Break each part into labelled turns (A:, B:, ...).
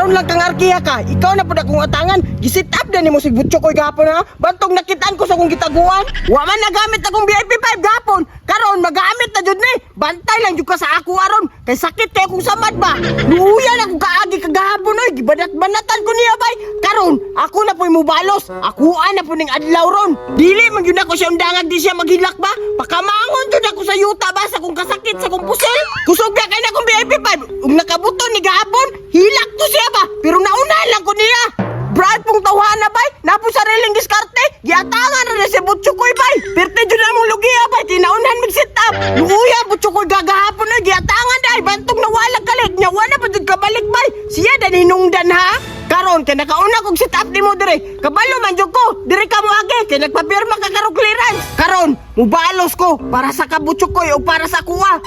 A: Karon lang kang arkiha ka. Ikaw na pud akong atangan. Gisit up na nimo si Butchokoy gahapon ha. Bantog nakitaan ko sa akong gitaguan. Wa man nagamit akong VIP 5 gahapon. Karon magamit na jud ni. Bantay lang jud ka sa ako aron. Kay sakit kay akong samad ba. Luuyan ako kaagi kagahapon oy. Gibanat-banatan ko niya bay. Karon ako na po'y mubalos. Akuan na po ning adlaw ron. Dili man gyud ako siya undangag di siya maghilak ba. Pakamangon jud ako sa yuta ba sa kong kasakit sa kong pusil. Kusog na kay na akong VIP 5. Ug nakabuto ni gahapon, hilak to siya ba. Pero nauna lang ko niya. Brad pong tawhana bay, napo sariling diskarte, giatangan ra na si Butchokoy bay. Pirte jud na mong lugiya bay, tinaunan mig sit up. Luuya Butchokoy gagahapon oy, giatangan day, bantog nawalag kalit, nya wa na pa jud kabalik bay. Siya daninungdan ha. Karon kay nakauna kog sit up nimo dire. Kabalo man jud ko, dire ka mo agi kay nagpapirma ka karong clearance. Karon, mubalos ko para sa kabutchokoy o para sa kuha.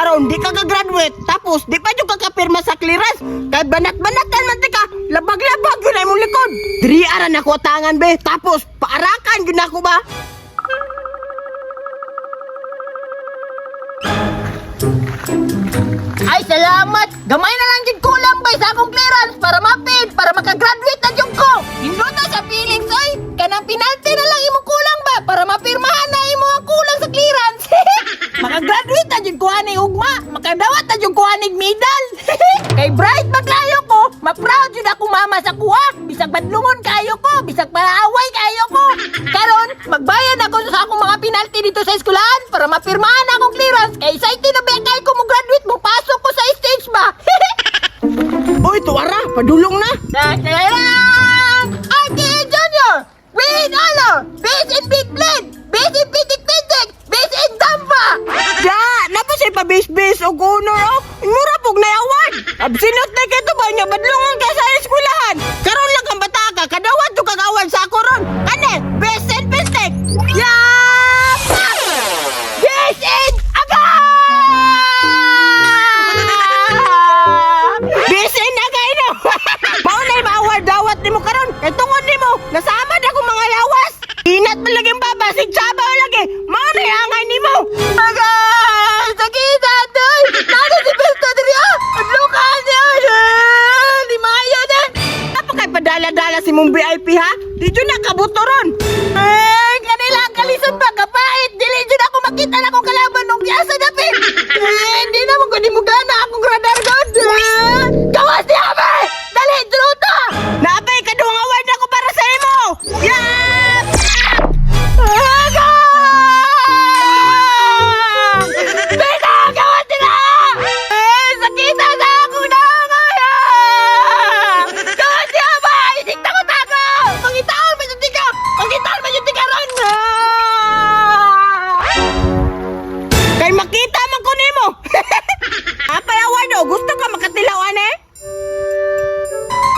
A: Aron di ka ka-graduate tapos di pa jud ka kapirma sa clearance. Kay banat-banatan man ti ka, labag-labag yun ay imong likod. Diri ara na ko atangan be, tapos paarakan gyud nako ba.
B: Ay, salamat! Gamay na lang jud kulang bay sa akong clearance para mapid, para makagraduate na jud ko. Hinduta sa feelings, oy! Kanang penalty na lang imong kulang ba para mapirmahan na imo ang kulang sa clearance. Makagraduate na jud ko ani ugma, makadawat na jud ko ani medal. Kay bright man kayo ko, ma-proud jud ako mama sa kuha. Bisag badlungon kayo ko, bisag paaway kayo ko. Karon, magbayad ako sa akong mga penalty dito sa eskwelahan para mapirmahan akong clearance. Kay excited na ba kay ko mo graduate mo pasok ko sa stage ba?
A: Oy, tuwara, padulong na.
B: Tadadam! RTA Junior! Win honor! Base in Big Blade! Base in Pitik Pitik! Base in Dampa!
A: Da, napa siya pa base-base og honor oh. Mura pug na award. Absinot na kay to ba nya badlongon ka sa eskwelahan. Karon lang kang bata ka, kadawat jud kag award sa ako ron. Kani, best and best. Ya!
B: Base in Aga!
A: Best in agay no. Mao na ma-award dawat nimo karon. Kay tungod nimo, nasamad akong mga lawas. Inat man lagi ang baba, sig tsaba lagi. Mao na angay nimo.
B: Aga! Sakit atoy! Nana si Besto diri ah! Adlo ka niya! Di maayo na!
A: Apa kay padala-dala si mong VIP ha? Di jud nakabuto ron.
B: Eh, kanila ang kalisod ba? Kapait! Dili jud ako makita na akong kalaban nung giasa na pin! Eh, hindi na mo gani mo gana akong radar god! Eh, gawas niya ba! Dali, druta!
A: Naapay kaduhang award ako para sa imo. Yeah!
B: Aga! Beta, gawas nila! Eh, sakita na akong nangaya! Gawas niya ba! Isig tako-tako! Pangitaon ba yung tika? Pangitaon ba yung tika ron? Ah!
A: Kay makita man ko nimo. Apay award oh, gusto ka makatilaw ane?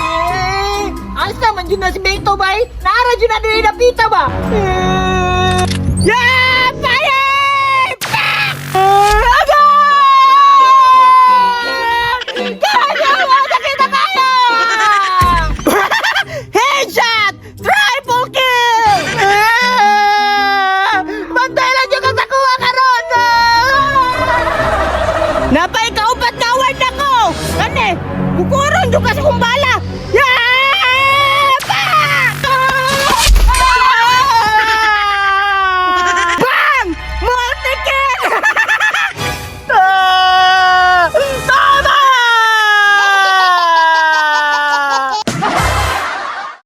B: Eh, asa man yun na si Beto bay? Naara yun na dili napita ba? Eh,
A: Yeah! Fire! Pak!
B: Aga! Kaya mo! Nakita kaya!
A: Headshot! Triple kill!
B: Eh, bantay lang yun ka sa kuha karon!
A: Napay kaupat na award ako. Kani, kukuron jud ka sa kong bala.